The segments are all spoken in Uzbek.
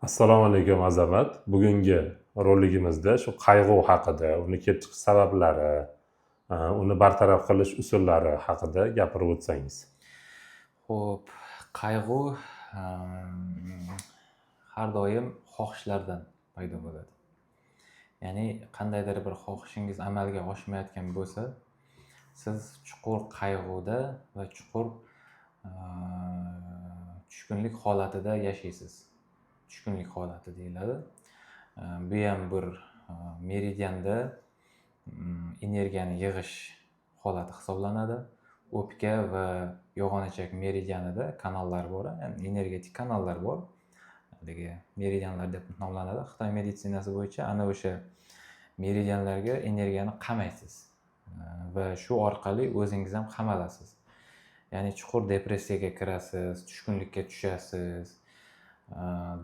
Assalomu alaykum, Azamat. Bugungi roligimizda shu qayg'u haqida, uni kelib chiqish sabablari, uni bartaraf qilish usullari haqida gapirib o'tsangiz. Xo'p, qayg'u har doim xohishlardan paydo bo'ladi. Ya'ni qandaydir bir xohishingiz amalga oshmayotgan bo'lsa, siz chuqur qayg'uda va chuqur tushkunlik holatida yashaysiz. Tushkunlik holati deyiladi. Bu ham bir meridianda energiyani yig'ish holati hisoblanadi. O'pka va yo'g'on ichak meridianida kanallar bor, ya'ni energetik kanallar bor. Haligi meridianlar deb nomlanadi Xitoy meditsinasi bo'yicha. Ana o'sha meridianlarga energiyani qamaysiz va shu orqali o'zingiz ham qamalasiz. Ya'ni chuqur depressiyaga kirasiz, tushkunlikka tushasiz,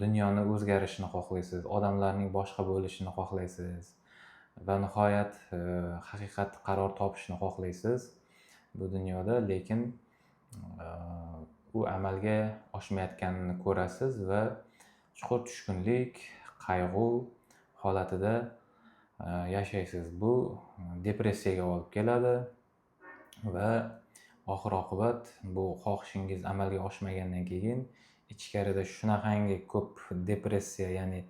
dunyoni o'zgarishini xohlaysiz, odamlarning boshqa bo'lishini xohlaysiz va nihoyat haqiqat qaror topishini xohlaysiz bu dunyoda, lekin u amalga oshmayotganini ko'rasiz va chuqur tushkunlik, qayg'u holatida yashaysiz. Bu depressiyaga olib keladi va oxir oqibat bu xohishingiz amalga oshmagandan keyin ichkarida shunaqangi ko'p depressiya, ya'ni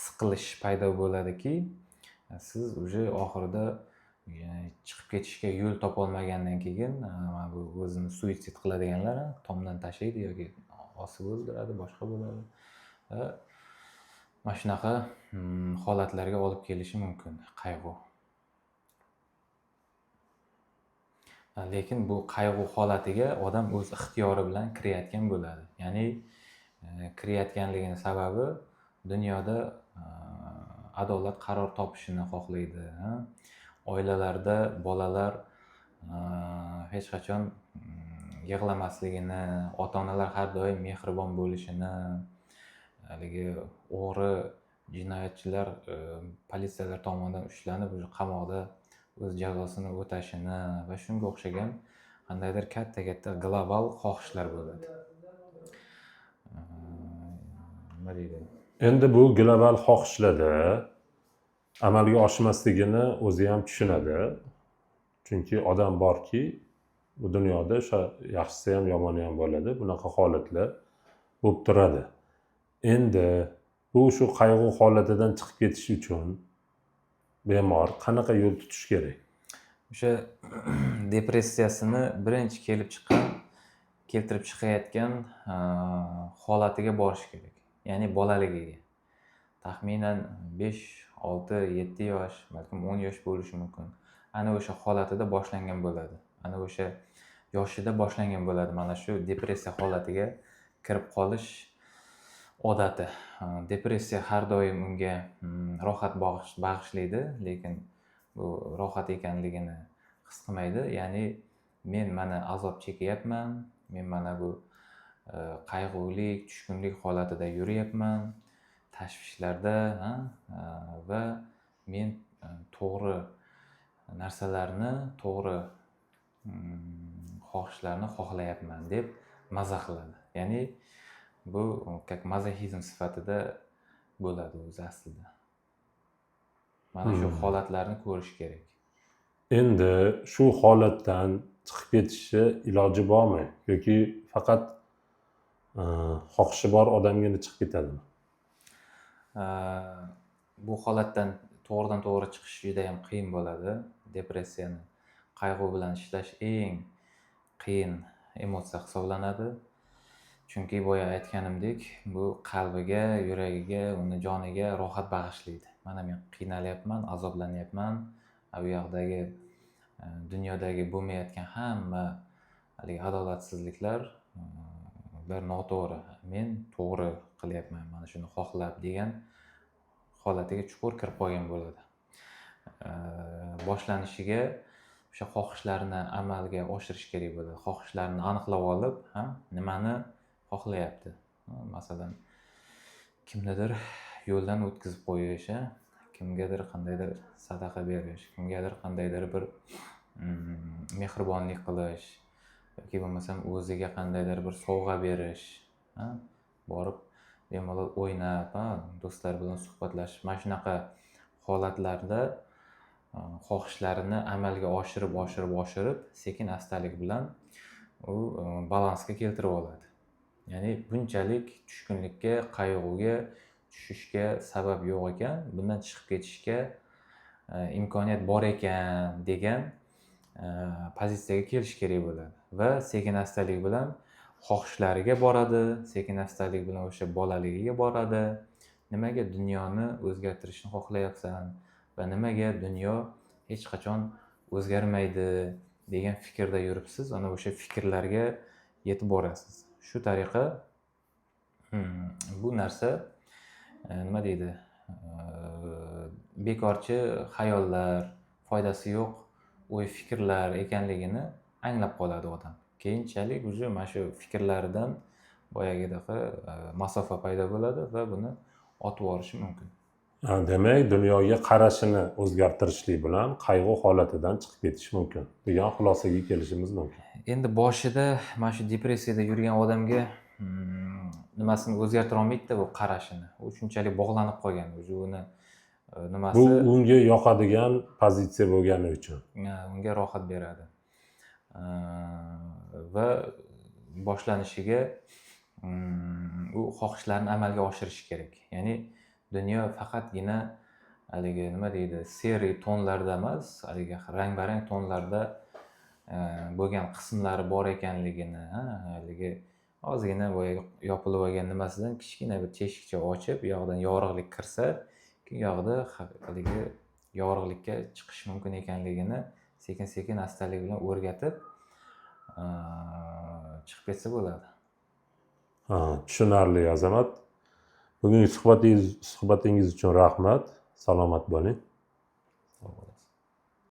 siqilish paydo bo'ladiki, siz уже oxirida chiqib ketishga yo'l topolmagandan keyin mana bu o'zini suitsid qiladiganlar tomdan tashlaydi yoki osib o'ldiradi, boshqa bo'ladi va mana shunaqa holatlarga olib kelishi mumkin qayg'u. Lekin bu qayg'u holatiga odam o'z ixtiyori bilan kirayotgan bo'ladi. Ya'ni kirayotganligini sababi dunyoda adolat qaror topishini xohlaydi. Oilalarda bolalar hech qachon yig'lamasligini, ota-onalar har doim mehribon bo'lishini, haligi o'g'ri jinoyatchilar politsiyalar tomonidan ushlanib, уже qamoqda o'z jazosini o'tashini va shunga o'xshagan qandaydir katta-katta global xohishlar bo'ladi. Nima deydi? Endi bu global xohishlarda amalga oshmasligini o'zi ham tushunadi. Chunki odam borki, bu dunyoda o'sha yaxshisi ham, yomoni ham bo'ladi. Bunaqa holatlar bo'lib turadi. Endi bu shu qayg'u holatidan chiqib ketish uchun bemor qanaqa yo'l tutish kerak? O'sha depressiyasini birinchi kelib chiqqan, keltirib chiqayotgan holatiga borish kerak. Ya'ni bolaligiga. Taxminan 5, 6, 7 yosh, balkim 10 yosh bo'lishi mumkin. Ana o'sha holatida boshlangan bo'ladi. Ana o'sha yoshida boshlangan bo'ladi mana shu depressiya holatiga kirib qolish odati. Depressiya har doim unga rohat bag'ishlaydi, lekin bu rohat ekanligini his qilmaydi. Ya'ni men mana azob chekyapman, men mana bu qayg'ulik, tushkunlik holatida yuryapman, tashvishlarda, va men to'g'ri narsalarni, to'g'ri xohishlarni xohlayapman deb maza qiladi. Ya'ni bu как mazoxizm sifatida bo'ladi o'zi aslida. Mana shu holatlarni ko'rish kerak. Endi shu holatdan chiqib ketishi iloji bormi yoki faqat xohishi bor odamgina chiqib ketadimi? Bu holatdan to'g'ridan to'g'ri chiqish juda ham qiyin bo'ladi. Depressiyani qayg'u bilan ishlash eng qiyin emotsiya hisoblanadi. Chunki boya aytganimdek, bu qalbiga, yuragiga, uni joniga rohat bag'ishlaydi. Mana men qiynalyapman, azoblanyapman. U yoqdagi dunyodagi bo'lmayotgan hamma haligi adolatsizliklar ular noto'g'ri. Men to'g'ri qilyapman, mana shuni xohlab degan holatiga chuqur kirib qolgan bo'ladi. Boshlanishiga o'sha xohishlarni amalga oshirish kerak bo'ladi. Xohishlarni aniqlab olib, ha, nimani xohlayapti? Masalan, kimnidir yo'ldan o'tkazib qo'yish, kimgadir qandaydir sadaqa berish, kimgadir qandaydir bir mehribonlik qilish yoki bo'lmasam o'ziga qandaydir bir sovg'a berish, borib bemalol o'ynab, do'stlar bilan suhbatlashib, mana shunaqa holatlarda xohishlarini amalga oshirib, oshirib, oshirib, sekin astalik bilan u balansga keltirib oladi. Ya'ni bunchalik tushkunlikka, qayg'uga tushishga sabab yo'q ekan, bundan chiqib ketishga imkoniyat bor ekan degan pozitsiyaga kelish kerak bo'ladi va sekin astalik bilan xohishlariga boradi, sekin astalik bilan o'sha bolaligiga boradi. Nimaga dunyoni o'zgartirishni xohlayapsan va nimaga dunyo hech qachon o'zgarmaydi degan fikrda yuribsiz, ana o'sha fikrlarga yetib borasiz. Shu tariqa bu narsa nima deydi, bekorchi xayollar, foydasi yo'q o'y fikrlar ekanligini anglab qoladi odam. Keyinchalik уже mana shu fikrlaridan boyagidaqa masofa paydo bo'ladi va buni otib yuborishi mumkin. Demak, dunyoga qarashini o'zgartirishlik bilan qayg'u holatidan chiqib ketish mumkin degan xulosaga kelishimiz mumkin. Endi boshida mana shu depressiyada yurgan odamga nimasini o'zgartira olmaydida bu qarashini. U shunchalik bog'lanib qolgan, уже uni nimasi Bu unga yoqadigan pozitsiya bo'lgani uchun. Unga rohat beradi. Va boshlanishiga u xohishlarini amalga oshirishi kerak. Ya'ni dunyo faqatgina haligi nima deydi, серый tonlarda emas, haligi rang-barang tonlarda bo'lgan qismlari bor ekanligini, haligi ozgina boyagi yopilib olgan nimasidan kichkina bir teshikcha ochib, u yoqdan yorug'lik kirsa, keyin u yoqda haligi yorug'likka chiqish mumkin ekanligini sekin-sekin astalik bilan o'rgatib, chiqib ketsa bo'ladi. Ha, tushunarli, Azamat. Bugungi suhbatingiz uchun rahmat. Salomat bo'ling. Sog' bo'lasiz.